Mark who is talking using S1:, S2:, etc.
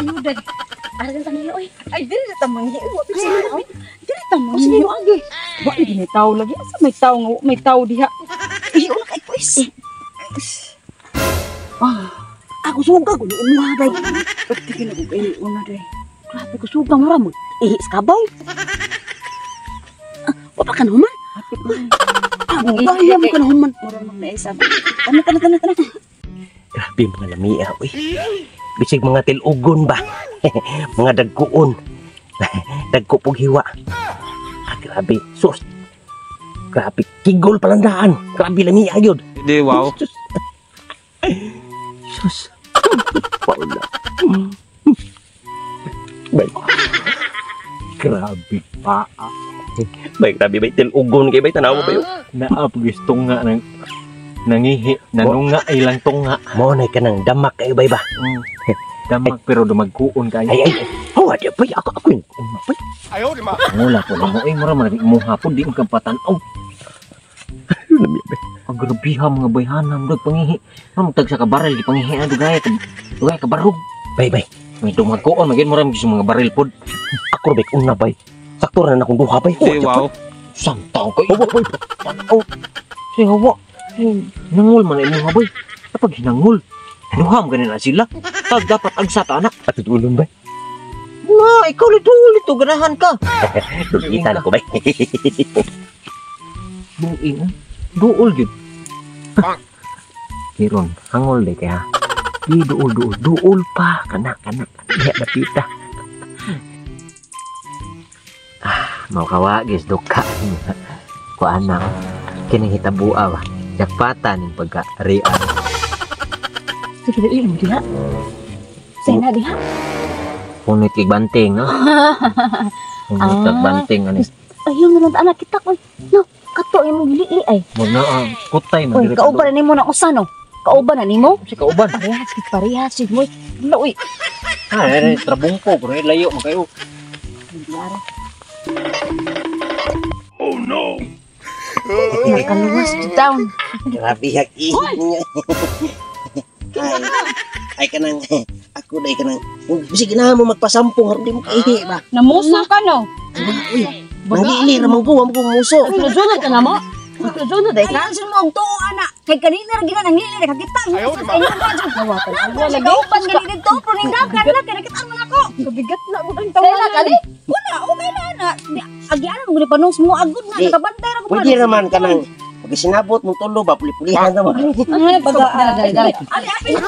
S1: Ayudan.
S2: Ara sa nila oy.
S1: Ay, dili na tamang hiwa. Dili tamang hiwa. Agi. Wa lagi may tao lagi. Asa may tao nga may tao diha? Ihi una kay pues.
S2: Ah, ako suga ko ni umuha day.
S1: Pagtigil ako kay una day.
S2: Grabe ko suga mura mo. Ihi sa kabaw. Ah, wa pa ka nahuman?
S1: Hapit na.
S2: Ah, bahaya mo ka nahuman.
S1: Mura mang naisa. Tana, tana, tana, tana.
S3: Grabe mga lamia, uy. Bisig mga tilugon ba? Mga dagkuon. Dagko pog hiwa. Ah, grabe. Sus. Grabe. Kigol palandaan. Grabe lamia yun.
S4: Di wow.
S3: Sus. Sus. Paula. Bay. Grabe pa. Bay, grabe bay tilugon kay bay tanaw ba yun?
S5: Naap gusto nga nang nangihi, nanunga ilang tunga.
S3: Mo na ka nang damak kayo bay ba?
S5: Damag pero dumagkuon kayo.
S3: Ay ay. Hawa di bay ako ako yun. Bay.
S5: Wala po na mo eh, mura man imuha po, di mo kang patanaw.
S3: Lamia bay.
S5: Ang grabiha mga bayhanan, dog pangihi. Ano tag sa kabaril, di pangihi na dugay ka dugay ka barog.
S3: Bay bay.
S5: May dumagkuon, magin mura gusto mga baril pod.
S3: Ako ra bay una bay. Sakto ra na akong duha bay.
S4: Di wow.
S5: Samtang kayo.
S3: Hawa bay.
S5: Tanaw. Say hawa. Nangol man imuha bay. Kapag hinangol, duha mo ganin na sila. Tag dapat agsa ta anak.
S3: At ulon bay.
S5: Na, ikaw lito ulit to ganahan ka.
S3: Dugitan ako bay.
S5: Buing, duol yun. Kiron, hangol day kaya. Di duol duol duol pa kana kana kana napita. Ah, mau kawa guys duka. Kuan na. Kining hitabua ba. Jakpatan ning pagka rian.
S2: Sige dili mo diha. Say na diha.
S5: Punit kay banting no. Punit kag banting ani.
S2: Ayun na lang anak kita oy. No, kato imong gilili ay.
S5: Mo na ah, kutay man
S2: Oy, kauban na nimo na usa no. Kauban na nimo?
S5: Si kauban.
S2: Parehas gid parehas gid mo. Wala oy.
S5: Ah, eh, trabungko pero layo man kayo.
S2: Nakaluwas down.
S3: Grabe hak ihi niya. Ay, ay kanang ako day kanang sige na mo magpasampung aron di mo kaihi ba.
S1: Namuso ka no.
S3: Uy, manggili ra man ko, wa mo ko muso.
S2: Sunod ka na mo. Sunod ay ka.
S1: Ay, mo og tuo ana. Kay kanina ra gina nangili ra kakita. Ayaw di ba?
S2: Wala
S1: Kauban gani dito pero ningdakan na kay nakita man ako.
S2: Kabigat na mo ang
S1: Say la kali. Wala, okay na na. Agianan mo gani panong mo agud na
S3: Di.
S1: nakabantay ra ko.
S3: Pwede raman kanang pag sinabot mong tulo ba pulipulihan naman.
S1: Ay, baga.
S2: Dali, dali.
S1: Ali, apil.